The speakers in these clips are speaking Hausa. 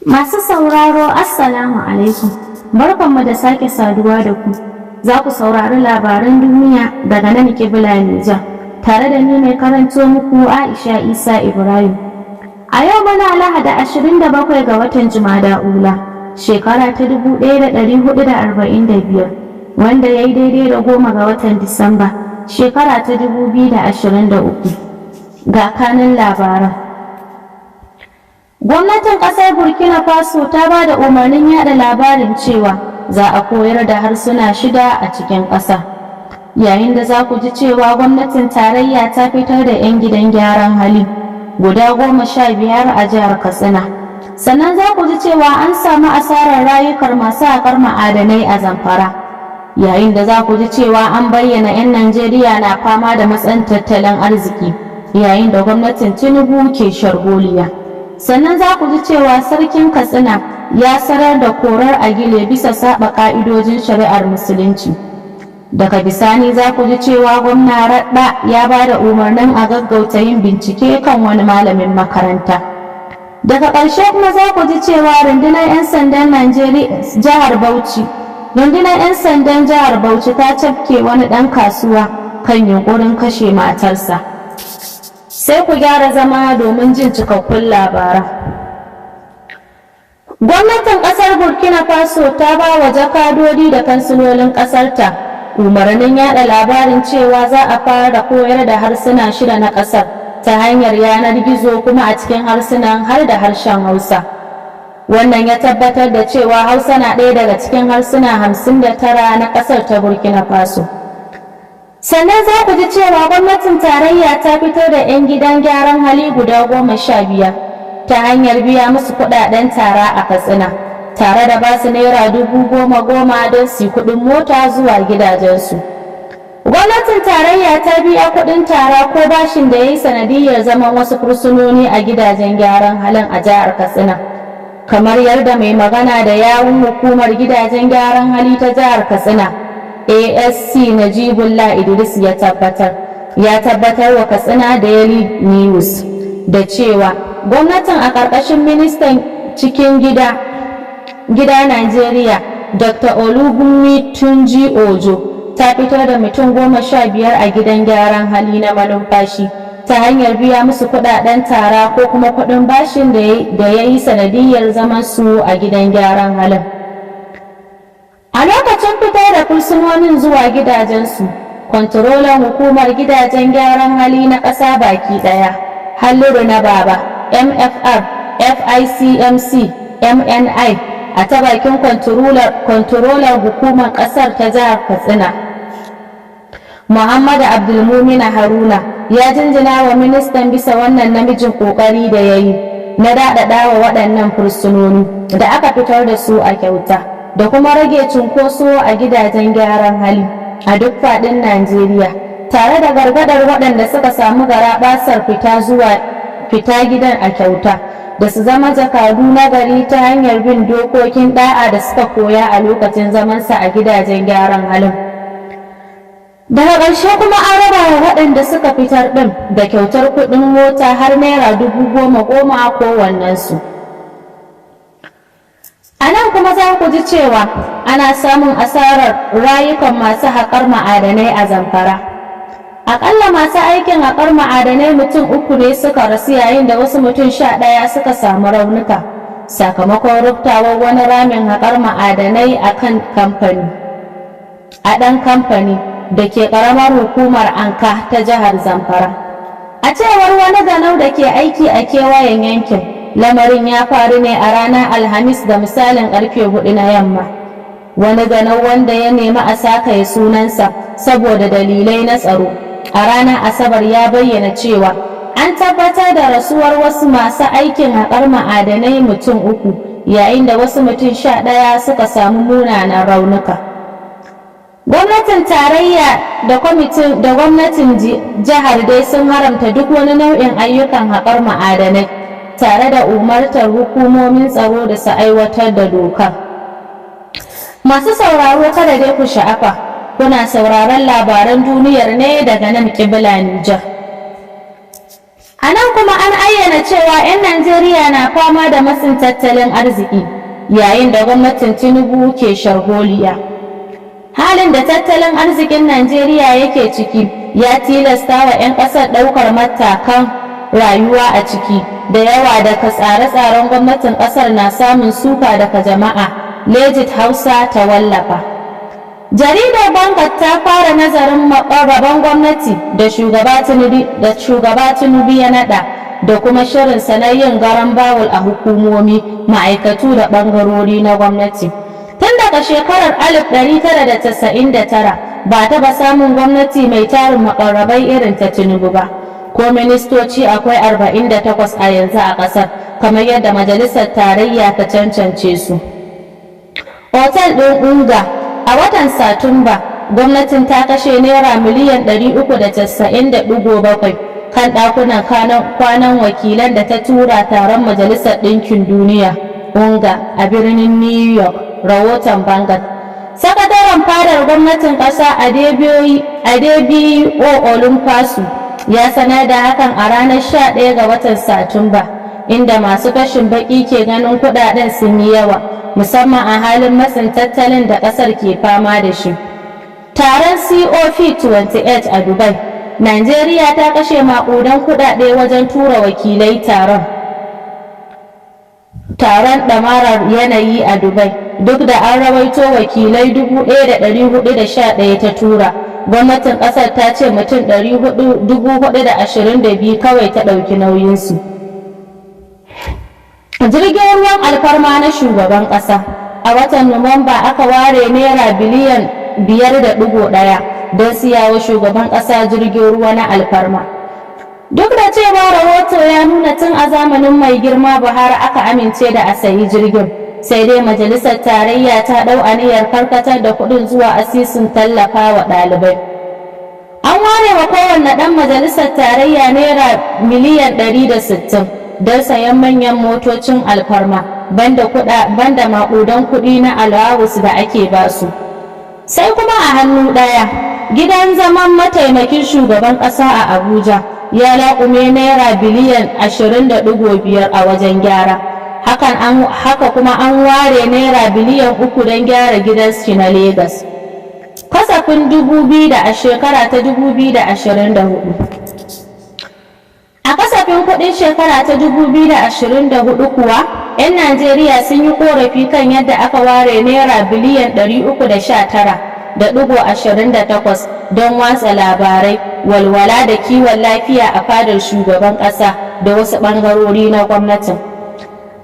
Masu sauraro, Assalamu alaikum. Barkanmu da sake saduwa da ku. Za ku saurari labaran duniya daga nan Kibla Nijar, tare da ni mai karanto muku, Aisha Isa Ibrahim. A yau muna Lahadi 27 ga watan Jumada Ula, shekara ta 1445, wanda ya yi daidai da 10 ga watan Disamba, shekara ta 2023. Ga kanin labaran. Gwamnatin ƙasar Burkina Faso ta ba da umarnin yada labarin cewa za a koyar da harsuna shida a cikin ƙasa. Yayin da za ku ji cewa gwamnatin tarayya ta fitar da 'yan gidan gyaran hali guda 15 a jihar Katsina. Sannan za ku ji cewa an samu asarar rayukar masu haƙar ma'adanai a Zamfara. Yayin da za ku ji cewa an bayyana 'yan Najeriya na fama da matsin tattalin arziki, yayin da gwamnatin Tinubu ke sharholiya. Sannan za ku ji cewa Sarkin Katsina ya sanar da korar Agile bisa saba ka'idojin shari'ar Musulunci. Daga bisani za ku ji cewa Gwamna Radda ya ba da umarnin a gaggauta yin bincike kan wani malamin makaranta. Daga ƙarshe kuma za ku ji cewa rundunar 'yan sandan Najeriya jihar Bauchi, rundunar 'yan sandan jihar Bauchi ta cafke wani ɗan kasuwa kan yunkurin kashe matarsa. Sai ku gyara zama domin jin cikakkun labaran. Gwamnatin ƙasar Burkina Faso ta ba wa jakadodi da kansilolin ƙasarta umarnin yada labarin cewa za a fara koyar da harsuna shida na ƙasar ta hanyar yanar gizo, kuma a cikin harsunan har da harshen Hausa. Wannan ya tabbatar da cewa Hausa na ɗaya daga cikin harsuna 59 na ƙasar ta Burkina Faso. Sannan za ku ji cewa gwamnatin tarayya ta fitar da 'yan gidan gyaran hali guda 15 ta hanyar biya musu kudaden tara a Katsina, tare da ba su ₦10,000 10,000 don su kuɗin mota zuwa gidajensu. Gwamnatin tarayya ta biya kuɗin tara ko bashin da ya yi sanadiyar zaman wasu fursunoni a gidajen gyaran halin a jihar Katsina, kamar yadda mai magana da yawun hukumar gidajen gyaran hali ta jihar Katsina, ASC Najibullah Idris, ya tabbatar. Ya tabbatar wa Katsina Daily News da cewa gwamnatin a ƙarƙashin ministan cikin gida Najeriya, Dr. Olubunmi Tunji Ojo, ta fitar da mutum 15 a gidan gyaran hali na Malumfashi ta hanyar biya musu kudaden tara ko kuma kudin bashin da ya yi sanadiyar zaman su a gidan gyaran halin. A lokacin fitar da fursunonin zuwa gidajensu, kwantarolan hukumar gidajen gyaran hali na ƙasa baki ɗaya, Halliru na Baba, MFR, FICMC, MNI, a ta bakin kwantarolar hukumar ƙasar ta jihar Katsina, Muhammadu Abdulmumina Haruna, ya jinjina wa ministan bisa wannan namijin ƙoƙari da ya yi na daɗaɗa wa waɗannan fursunoni da aka fitar da su a kyauta da kuma rage cunkoso a gidajen gyaran hali a duk faɗin Najeriya, tare da gargaɗar waɗanda suka samu garaɓasar fita zuwa fita gidan a kyauta da su zama jakadu na gari ta hanyar bin dokokin ɗa'a da suka koya a lokacin zamansa a gidajen gyaran halin. Daga ƙarshe kuma an raba wa waɗanda suka fitar ɗin da kyautar kuɗin mota har ₦10,000 10,000 kowannensu. A nan kuma za ku ji cewa ana samun asarar rayukan masu haƙar ma'adanai a Zamfara. Aƙalla masu aikin haƙar ma'adanai mutum uku ne suka rasu, yayin da wasu mutum 11 suka samu raunuka sakamakon ruftawar wani ramin haƙar ma'adanai a kan kamfani. A ɗan kamfani da ke ƙaramar hukumar Anka ta jihar Zamfara. A cewar wani ganau da ke aiki a kewayen yankin, lamarin ya faru ne a ranar Alhamis da misalin karfe 4 na yamma. Wani ganau wanda ya nemi a sakaye sunansa saboda dalilai na tsaro, a ranar Asabar ya bayyana cewa an tabbatar da rasuwar wasu masu aikin haƙar ma'adanai mutum uku, yayin da wasu mutum 11 suka samu munanan raunuka. Gwamnatin tarayya da kwamitin da gwamnatin jihar dai sun haramta duk wani nau'in ayyukan haƙar ma'adanai, tare da umartar hukumomin tsaro da su aiwatar da doka. Masu sauraro, kada dai ku sha'afa, kuna sauraron labaran duniyar ne daga nan Kibla Nijar. A nan kuma an ayyana cewa 'yan Najeriya na fama da matsin tattalin arziki yayin da gwamnatin Tinubu ke sharholiya. Halin da tattalin arzikin Najeriya yake ciki ya tilasta wa 'yan ƙasar ɗaukar matakan rayuwa a ciki da yawa daga tsare-tsaren gwamnatin ƙasar na samun suka daga jama'a, Legit Hausa ta wallafa. Jaridar Vanguard ta fara nazarin rabon gwamnati da shugaba Tinubu ya nada da kuma shirinsa na yin garan bawul a hukumomi, ma'aikatu da bangarori na gwamnati. Tun daga shekarar 1999 ba taɓa samun gwamnati mai tarin makarrabai irin ta Tinubu ba. Ko ministoci akwai 48 a yanzu a ƙasar, kamar yadda Majalisar Tarayya ta cancance su. Otal ɗin Unga: a watan Satumba, gwamnatin ta kashe naira miliyan 390.7 kan ɗakunan kwanan wakilan da ta tura taron Majalisar Ɗinkin Duniya UNGA a birnin New York, rahoton Vanguard. Sakataren fadar gwamnatin ƙasa Adebiyi Olunfasu ya sanar da hakan a ranar 11 ga watan Satumba, inda masu fashin baki ke ganin kudaden sun yi yawa, musamman a halin matsin tattalin da kasar ke fama da shi. Taron COP28 a Dubai: Najeriya ta kashe makudan kudade wajen tura wakilai taron ɗamarar yanayi a Dubai. Duk da an rawaito wakilai 1,411 ta tura, gwamnatin kasar ta ce mutum 422 kawai ta ɗauki nauyinsu. Jirgin ruwan alfarma na shugaban ƙasa: a watan Nuwamba aka ware naira biliyan 5.1 don siyawa shugaban ƙasa jirgin ruwa na alfarma, duk da cewa rahoto ya nuna tun a zamanin mai girma Buhari aka amince da a sayi jirgin. Sai dai Majalisar Tarayya ta ɗau aniyar karkatar da kuɗin zuwa asusun tallafa wa ɗalibai. An ware wa kowanne ɗan majalisar tarayya naira miliyan 160 don sayan manyan motocin alfarma, banda maƙudan kuɗi na alawus da ake basu. Sai kuma a hannu ɗaya, gidan zaman mataimakin shugaban ƙasa a Abuja ya laƙume naira biliyan 20.5 a wajen gyara. Haka kuma an ware naira biliyan 3 don gyara gidan shi na Legas. Kasafin 2000 a shekara ta 2024. A kasafin kudin shekara ta 2024 kuwa, 'yan Najeriya sun yi korafi kan yadda aka ware naira biliyan 319.28 don watsa labarai, walwala da kiwon lafiya a fadar shugaban kasa da wasu bangarori na gwamnatin.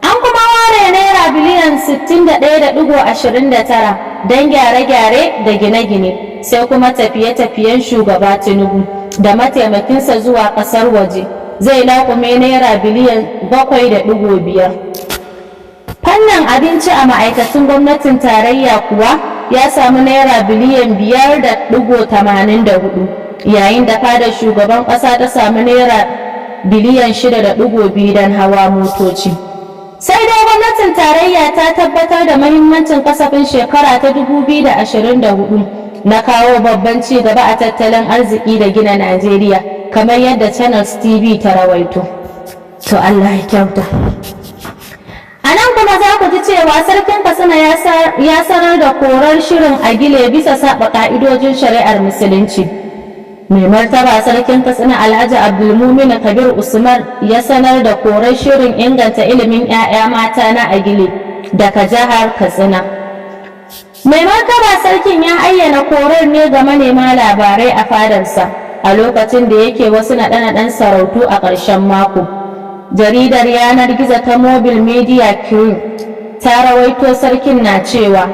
An kuma ware naira biliyan 61.29 don gyare-gyare da gine-gine. Sai kuma tafiye-tafiyen shugaba Tinubu da mataimakinsa zuwa kasar waje zai laƙume naira biliyan 7.5. Fannin abinci a ma'aikatan gwamnatin tarayya kuwa ya samu naira biliyan 5.84, yayin da fadar shugaban ƙasa ta samu naira biliyan 6.2 don hawa motoci. Sai dai gwamnatin tarayya ta tabbatar da mahimmancin kasafin shekara ta 2024 na kawo babban ci gaba a tattalin arziki da gina Najeriya, kamar yadda Channels TV ta rawaito. To, Allah ya kyauta. A nan kuma za ku ji cewa Sarkin Katsina ya sanar da korar shirin Agile bisa saba ka'idojin shari'ar Musulunci. Mai Martaba Sarkin Katsina Alhaji Abdulmumin Kabir Usman ya sanar da korar shirin inganta ilimin 'ya'ya mata na Agile daga jihar Katsina. Mai Martaba Sarkin ya ayyana korar ne ga manema labarai a fadarsa a lokacin da yake wasu naɗe-naɗen sarautu a ƙarshen mako. Jaridar yanar gizo ta Mobile Media Crew ta rawaito sarkin na cewa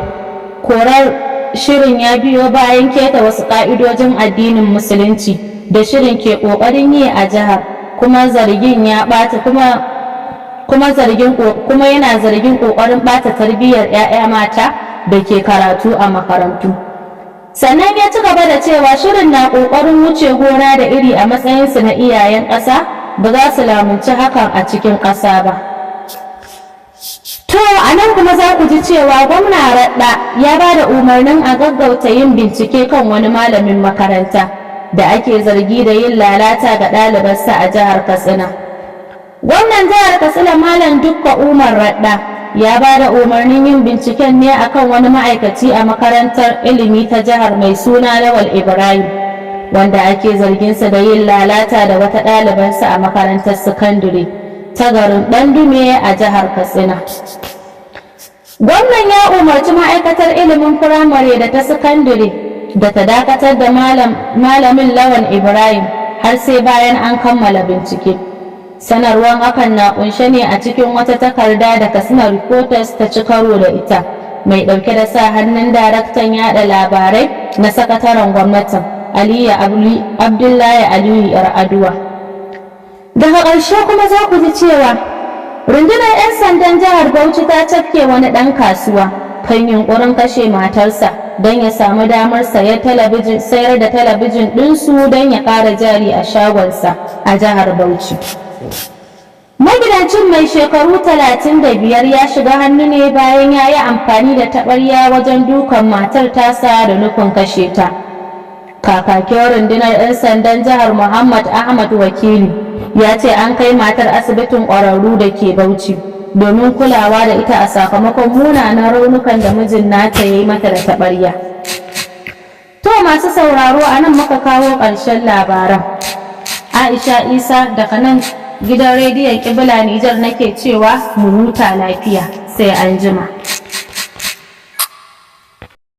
korar shirin ya biyo bayan keta wasu ƙa'idojin addinin Musulunci da shirin ke ƙoƙarin yi a jihar, kuma zargin ya ɓata kuma kuma zargin kuma yana zargin ƙoƙarin ɓata tarbiyyar 'ya'ya mata da ke karatu a makarantu. Sannan ya ci gaba da cewa shirin na ƙoƙarin wuce gona da iri, a matsayinsu na iyayen ƙasa ba za su lamunci hakan a cikin ƙasa ba. To, a nan kuma za ku ji cewa gwamna Radda ya ba da umarnin a gaggauta yin bincike kan wani malamin makaranta. da ake zargi da yin lalata ga ɗalibarsa a jihar Katsina. Gwamnan jihar Katsina, Malam Dikko Umar Radda, ya ba da umarnin yin binciken ne akan wani ma'aikaci a makarantar ilimi ta jihar mai suna Lawal Ibrahim, wanda ake zarginsa da yin lalata da wata ɗalibarsa a makarantar sakandare ta garin Ɗandume a jihar Katsina. Gwamnan ya umarci ma'aikatar ilimin firamare da ta sakandare da ta dakatar da malamin Lawan Ibrahim har sai bayan an kammala bincike. Sanarwar hakan na kunshe ne a cikin wata takarda da Katsina Reporters ta ci karo da ita, mai dauke da sa hannun daraktan yada labarai na sakataren gwamnatin, Aliyu Abdullahi Aliyu Yar'adua. Daga ƙarshe kuma za ku ji cewa rundunar 'yan sandan jihar Bauchi ta cafke wani ɗan kasuwa kan yunkurin kashe matarsa don ya samu damar sayar da talabijin ɗinsu don ya ƙara jari a shagonsa a jihar Bauchi. Magidancin mai shekaru 35 ya shiga hannu ne bayan ya yi amfani da taɓarya wajen dukan matar tasa da nufin kashe ta. Kakakin rundunar 'yan sandan jihar, Muhammad Ahmad Wakili, ya ce an kai matar asibitin ƙwararru da ke Bauchi domin kulawa da ita a sakamakon munanan raunukan da mijin nata ya yi mata da taɓarya. To, masu sauraro, a nan muka kawo ƙarshen labaran. Aisha Isa daga nan gidan rediyon Kibla Nijar nake cewa mu huta lafiya, sai an jima.